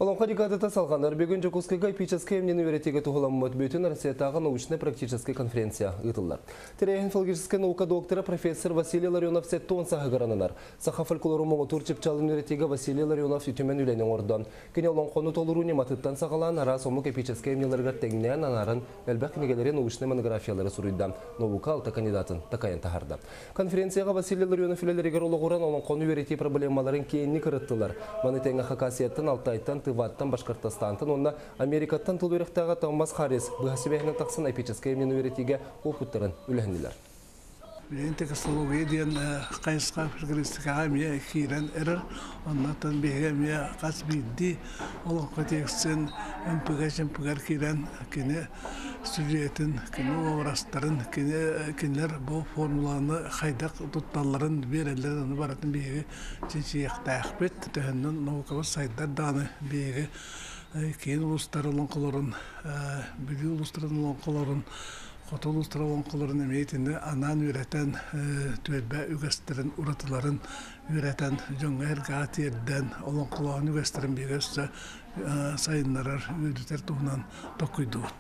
Олоҥхо декадата салҕанар. Бүгүн Дьокуускайга эпическэй эмньини үөрэтиигэ туһуламмыт Бүтүн Россиятааҕы научнай-практическай конференция ыытыллар. Тэрээһин филологическай наука доктора, профессор Василий Ларионов 70 сааһыгар ананар. Саха фольклорун муҥутуур чыпчаалын үөрэтиигэ Василий Ларионов үтүмэн үлэни оҥордо. Кини олоҥхону толоруу ньыматыттан саҕалаан араас омук эпическэй эмньилэригэр тэҥнээн анааран элбэх кинигэлэри, научнай монографиялары суруйда, наука алта кандидатын такайан таһаарда. Конференцияҕа Василий Ларионов үлэлэригэр олоҕуран олоҥхону үөрэтии проблемаларын киэҥник ырыттылар. Маны тэҥэ Хакасияттан, Алтайтан, Тываттан, Башкортостантан уонна Америкаттан тыл үөрэхтээҕэ Томас Харрис быһа сибээһинэн тахсан эпическэй эмньини үөрэтиигэ уопуттарын үлэһиннилэр. Билигин технология диэн хайысха фольклористикаҕа эмиэ киирэн эрэр. Оннуттан биһиги эмиэ хас биирдии олоҥхо текстин ымпыга-чымпыгар киирэн кини сюжетын, кини уобарастарын, кини кинилэр бу формуланы хайдах тутталларын биэрэллэрин ону барытын биһиги чинчийиэхтээхпит. Төһөннөн наукабыт сайдар даҕаны биһиги киин улуустар олоҥхолорун, Бүлүү улуустарын олоҥхолорун, хоту улуустар олоҥхолорун эмиэ итиннэ анаан үөрэтэн, түөлбэ үгэстэрин уратыларын үөрэтэн, дьоҥҥо-сэргэҕэ тиэрдэн, олоҥхолооһун үгэстэрин биһиги өссө сайыннарар, үөдүтэр туһунан толкуйдуубут.